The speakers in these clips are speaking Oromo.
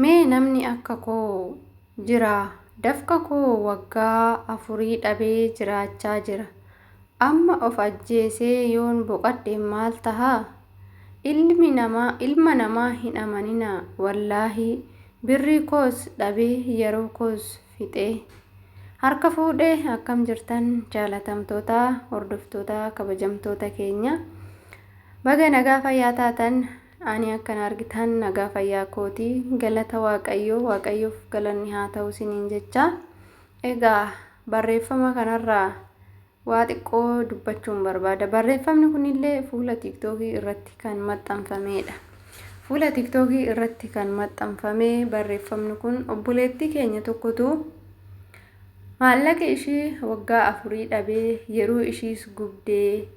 Mee namni akka koo jiraa dafqa koo waggaa afurii dhabee jiraachaa jira. Amma of ajjeesee yoon boqadhe maal tahaa? Ilmi namaa ilma namaa hin amaninaa wallaahi birrii koos dhabee yeroo koos fixee. Harka fuudhee akkam jirtan jaalatamtoota hordoftoota kabajamtoota keenya. Baga nagaa fayyaa taatan. Ani akkana argitan nagaa fayyaa kooti, galata Waaqayyoo, Waaqayyoof galanni haa ta'u isiniin jecha. Egaa barreeffama kanarraa waa xiqqoo dubbachuun barbaada. Barreeffamni kunillee fuula Tiiktookii irratti kan maxxanfameedha. Fuula Tiiktookii irratti kan maxxanfame barreeffamni kun obboleettii keenya tokkotu maallaqa ishii waggaa afurii dhabee yeroo ishiis gubdee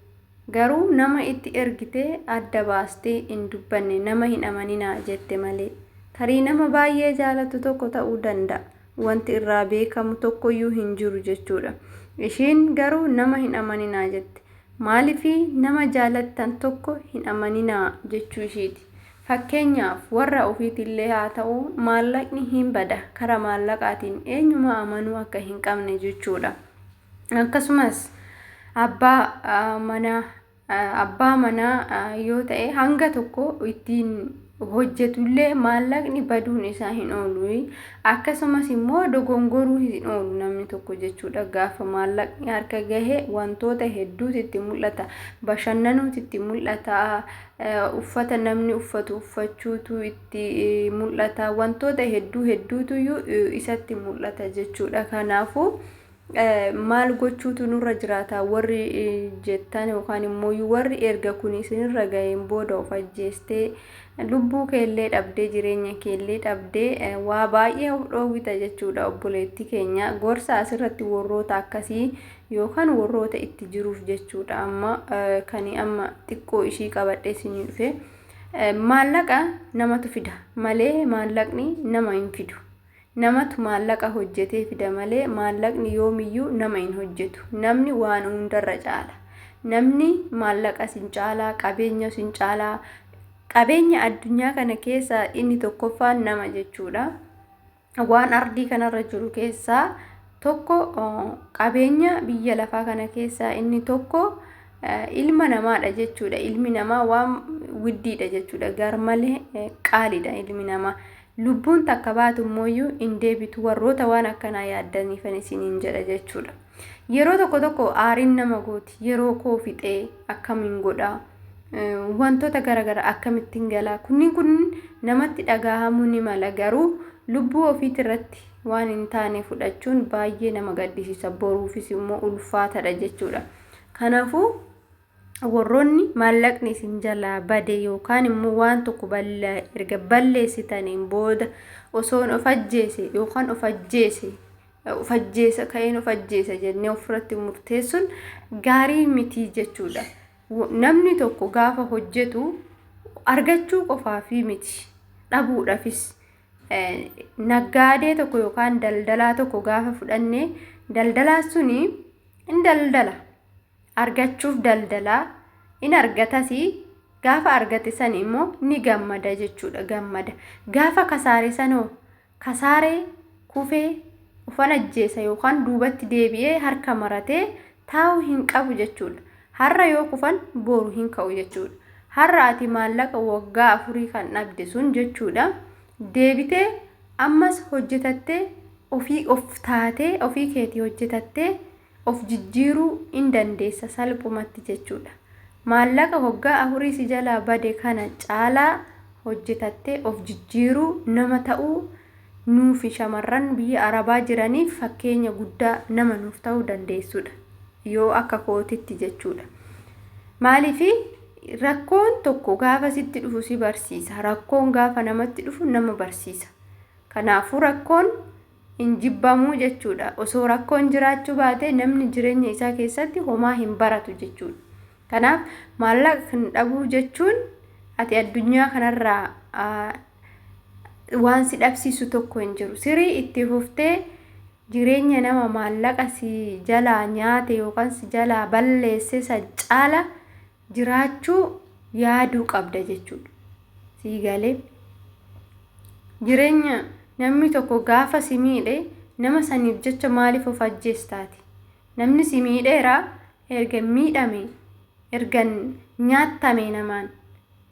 garuu nama itti ergite adda baastee hin dubbanne, nama hin amaninaa jette malee. Tarii nama baay'ee jaalatu tokko ta'uu danda'a. Wanti irraa beekamu tokkoyyuu hin jiru jechuudha. Ishiin garuu nama hin amaninaa jette. Maaliifii nama jaalattan tokko hin amaninaa jechuu ishiiti. Fakkeenyaaf warra ofiitillee haa ta'u maallaqni hin bada, karaa maallaqaatiin eenyumaa amanuu akka hin qabne jechuudha. Akkasumas abbaa manaa abbaa manaa yoo ta'e hanga tokko ittiin hojjetullee maallaqni baduun isaa hin oolu. Akkasumas immoo dogongoruu hin oolu namni tokko jechuudha. Gaafa maallaqni harka gahe wantoota hedduutu itti mul'ata. Bashannanuutu itti mul'ata. Uffata namni uffatu uffachuutu itti mul'ata. Wantoota hedduu hedduutuyyuu isatti mul'ata jechuudha. Kanaafuu maal gochuutu nurra jiraata warri jettan yookaan immoo warri erga kun isinirra ga'een booda of ajjeestee lubbuu keellee dhabdee jireenya keellee dhabdee waa baay'ee of dhoowwita jechuudha. Obboleettii keenya gorsa asirratti warroota akkasii yookaan warroota itti jiruuf jechuudha. Amma kan amma xiqqoo ishii qabadhee isinii dhufe, maallaqa namatu fida malee maallaqni nama hin fidu. Namatu maallaqa hojjetee fida malee maallaqni yoomiyyuu nama hin hojjetu. Namni waan hundarra caala. Namni maallaqa sin caalaa, qabeenya sin caalaa. Qabeenya addunyaa kana keessaa inni tokkoffaan nama jechuudha. Waan ardii kanarra jiru keessaa tokko, qabeenya biyya lafaa kana keessaa inni tokko ilma namaadha jechuudha. Ilmi namaa waan widdiidha jechuudha. Garmalee qaaliidha ilmi namaa. Lubbuun takka baatu immooyyuu hin deebitu, warroota waan akkanaa yaaddaniifan isiniin jedha jechuudha. Yeroo tokko tokko aariin nama gooti. Yeroo koo fixee akkamiin godhaa? Wantoota garaagaraa akkamittiin galaa? Kunniin kun namatti dhagahamuu ni mala, garuu lubbuu ofiitirratti irratti waan hin taane fudhachuun baay'ee nama gaddisiisa. Boruufis immoo ulfaatadha jechuudha. Kanaafuu warroonni maallaqni isin jalaa bade yookaan immoo waan tokko erga balleessitaniin booda osoon of ajjeese yookaan of ajjeese of ajjeesa ka'een of ajjeesa jennee ofirratti murteessuun gaarii miti jechuudha. Namni tokko gaafa hojjetu argachuu qofaafii miti, dhabuudhaafis. Naggaadee tokko yookaan daldalaa tokko gaafa fudhanne, daldalaan suni in daldala. Argachuuf daldalaa in argatas, gaafa argate san immoo ni gammada jechuudha, gammada. Gaafa kasaare sanoo kasaaree kufee ufan ajjeesa yookaan duubatti deebi'ee harka maratee taa'uu hin qabu jechuudha. Har'a yoo kufan boru hin ka'u jechuudha. Har'a ati maallaqa waggaa afurii kan dhabde sun jechuudha, deebitee ammas hojjetattee ofii of taatee ofii keetii hojjetattee of jijjiiruu in dandeessa salphumatti jechuudha. Maallaqa waggaa afurii si jalaa bade kana caalaa hojjetattee of jijjiiruu nama ta'uu nuufi shamarran biyya Arabaa jiraniif fakkeenya guddaa nama nuuf ta'uu dandeessudha. Yoo akka kootitti jechuudha. Maaliifi rakkoon tokko gaafa sitti dhufu si barsiisa. Rakkoon gaafa namatti dhufu nama barsiisa. Kanaafuu rakkoon hin jibbamuu jechuudha. Osoo rakkoon jiraachuu baate namni jireenya isaa keessatti homaa hin baratu jechuudha. Kanaaf maallaqa kan dhabuu jechuun ati addunyaa kanarraa waan si dhabsiisu tokko hin jiru. Sirii itti fuftee jireenya nama maallaqa si jalaa nyaate yookaan si jalaa balleesse san caala jiraachuu yaaduu qabda jechuudha. Sii galee? Jireenya namni tokko gaafa si miidhe nama saniif jecha maaliif of ajjeestaati? Namni si miidheera, erga miidhame, erga nyaattame namaan,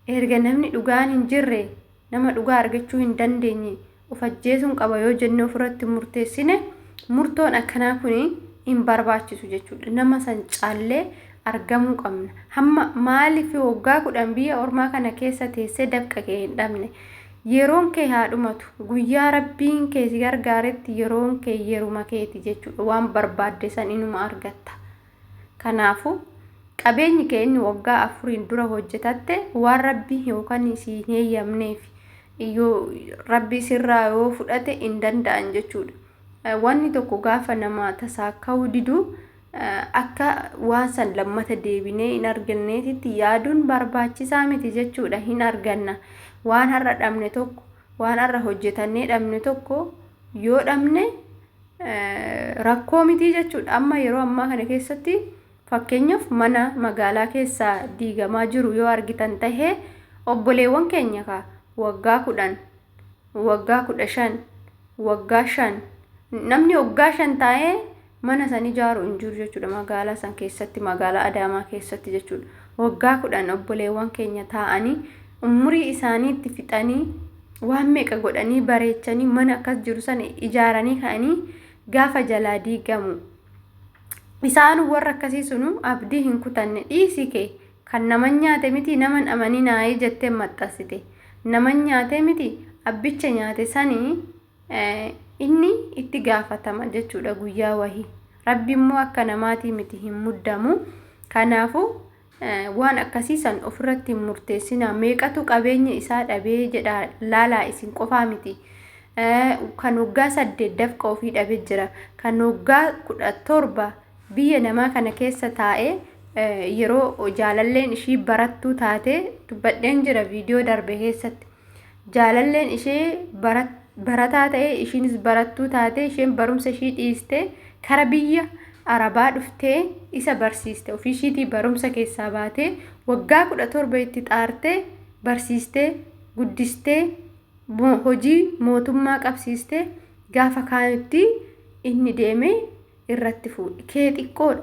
erga namni dhugaan hin jirre, nama dhugaa argachuu hin dandeenye, of ajjeesuun qaba yoo jennee ofirratti murteessine, murtoon akkanaa kun hin barbaachisu jechuudha. Nama san caallee argamuu qabna. Hamma maaliif waggaa 10 biyya ormaa kana keessa teessee dafqa kee hin dhabne? Yeroon kee haa dhumatu. Guyyaa Rabbiin kee si gargaaretti yeroon kee yeruma keeti jechuudha. Waan barbaadde san inuma argatta. Kanaafuu qabeenyi kee inni waggaa 4n dura hojjetatte waan Rabbiin yookaan si hin heeyyamneef, yoo Rabbi sirraa yoo fudhate hin danda'an jechuudha. Wanni tokko gaafa nama tasaakka'uu didu akka waan san lammata deebinee hin arganneetitti yaaduun barbaachisaa miti jechuudha. Hin arganna. Waan har'a dhabne tokko, waan har'a hojjetannee dhabne tokko yoo dhabne rakkoo miti jechuudha. Amma yeroo ammaa kana keessatti, fakkeenyaaf, mana magaalaa keessaa diigamaa jiru yoo argitan tahee, obboleewwan keenya kaa waggaa 10, waggaa 15, waggaa 5, namni waggaa 5 taa'ee mana san ijaaru hin jiru jechuudha, magaalaa san keessatti, magaalaa Adaamaa keessatti jechuudha. Waggaa 10 obboleewwan keenya taa'anii, umurii isaaniitti fixanii, waan meeqa godhanii, bareechanii, mana akkas jiru sana ijaaranii ka'anii gaafa jalaa diigamu, isaan warra akkasii sunu abdii hin kutanne. Dhiisi kee kan naman nyaate miti, naman amaninaa jettee maxxansite. Naman nyaate miti, abbicha nyaate sanii inni itti gaafatama jechuudha guyyaa wahii. Rabbi immoo akka namaatii miti, hin muddamu. Kanaafuu waan akkasii san ofirratti hin murteessinaa. Meeqatu qabeenya isaa dhabee jedha laalaa, isin qofaa miti. Kan waggaa 8 dafqa ofii dhabee jira. Kan waggaa 17 biyya namaa kana keessa taa'ee, yeroo jaalalleen ishii barattuu taate dubbadheen jira viidiyoo darbe keessatti. Jaalalleen ishee barataa ta'e, ishiinis barattuu taate, isheen barumsa ishii dhiiste, kara biyya Arabaa dhuftee isa barsiiste. Ofii ishiitii barumsa keessaa baatee waggaa 17 itti xaartee, barsiistee, guddistee, hojii mootummaa qabsiistee, gaafa kaanitti inni deemee irratti fuudhe. Kee xiqqoodha.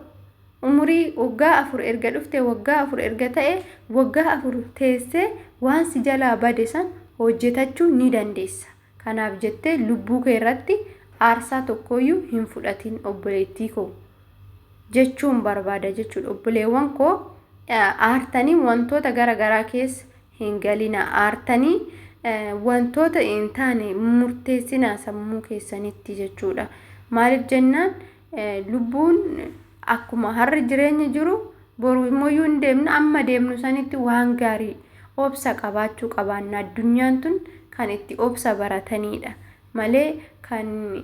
Umurii waggaa 4 erga dhufte, waggaa 4 erga ta'e, waggaa 4 teessee waan si jalaa bade san hojjetachuu ni dandeessa. Kanaaf jettee lubbuu kee irratti aarsaa tokkoyyuu hin fudhatin, obboleettii koo jechuun barbaada jechuudha. Obboleewwan koo, aartanii wantoota gara garaa keessa hin galina. Aartanii wantoota hin taane murteessinaa sammuu keessanitti jechuudha. Maaliif jennaan, lubbuun akkuma har'a jireenya jiru boru immoo hin deemna. Amma deemnu sanitti waan gaarii obsa qabaachuu qabaanna. Addunyaan tun kan itti obsa baratanidha malee kan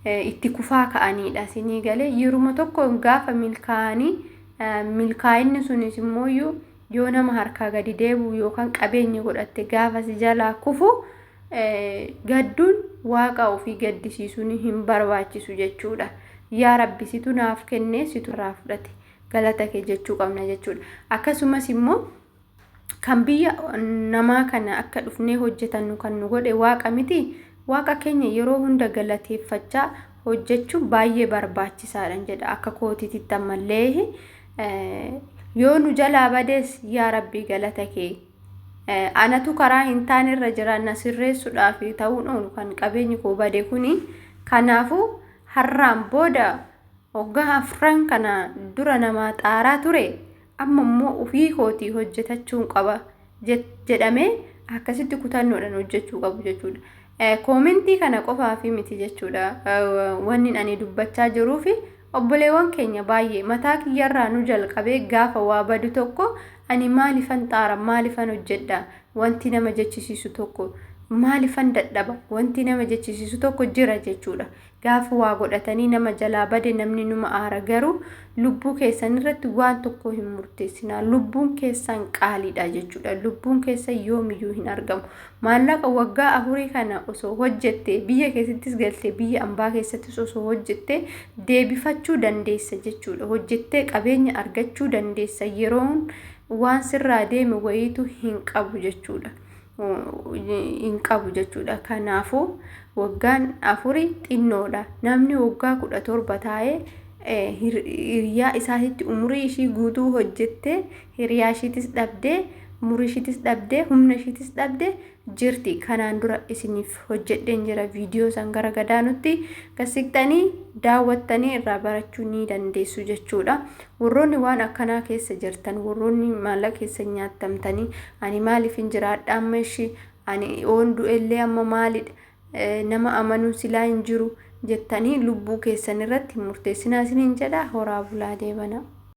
itti kufaa ka'anidha. Isinii galee? Yeruma tokko gaafa milkaa'anii, milkaa'inni sunis immoo yoo nama harkaa gadi deebi'u yookaan qabeenya godhatte gaafa si jalaa kufu, gadduun Waaqa ofii gaddisiisuun hin barbaachisu jechuudha. Yaa Rabbi, situ naaf kennee, situ irraa fudhate, galata kee jechuu qabna jechuudha. Akkasumas immoo kan biyya namaa kana akka dhufnee hojjetannu kan nu godhe Waaqa miti. Waaqa keenya yeroo hunda galateeffachaa hojjechuun baay'ee barbaachisaadha jedha akka kootiitti. Ammallee yoo nu jalaa badees, yaa Rabbii, galata kee, anatu karaa hin taane irra jira, na sirreessuudhaaf ta'uun oolu kan qabeenyi koo bade kuni. Kanaafuu har'aan booda waggaa 4 kana dura namaa xaaraa ture, amma immoo ofii kootii hojjetachuun qaba jedhamee akkasitti kutannoodhaan hojjechuu qabu jechuudha. Koomentii kana qofaaf miti jechuudha wanni ani dubbachaa jiruufi. Obboleewwan keenya baay'ee, mataa kiyyarraa nu jalqabee, gaafa waa badu tokko ani maalifan xaara, maalifan hojjedha wanti nama jechisiisu tokko, maalifan dadhaba wanti nama jechisiisu tokko jira jechuudha. Gaafa waa godhatanii nama jalaa bade namni numa aara. Garuu lubbuu keessan irratti waan tokko hin murteessinaa. Lubbuun keessan qaaliidha jechuudha. Lubbuun keessan yoomiyyuu hin argamu. Maallaqa waggaa 4 kana osoo hojjette, biyya keessattis galtee, biyya ambaa keessattis osoo hojjette, deebifachuu dandeessa jechuudha. Hojjettee qabeenya argachuu dandeessa. Yeroon waan sirraa deeme wayiitu hin qabu jechuudha. hin qabu jechuudha. Kanaafuu waggaan afuri xinnoodha. Namni waggaa 17 taa'ee hiriyaa isaatitti umurii ishii guutuu hojjettee, hiriyaa ishiitis dhabdee, umurii ishiitis dhabdee, humna ishiitis dhabdee jirti. Kanaan dura isiniif hojjedheen jira, viidiyoo san gara gadaanutti gasiqxanii daawwattanii irraa barachuu ni dandeessu jechuudha. Warroonni waan akkanaa keessa jirtan, warroonni maallaqa keessa nyaattamtanii, ani maaliif hin jiraadha amma ishii, ani oon du'ellee amma maalidha, nama amanuun silaa hin jiru jettanii lubbuu keessan irratti murteessinaa isiniin jedha. Horaa bulaa deebana.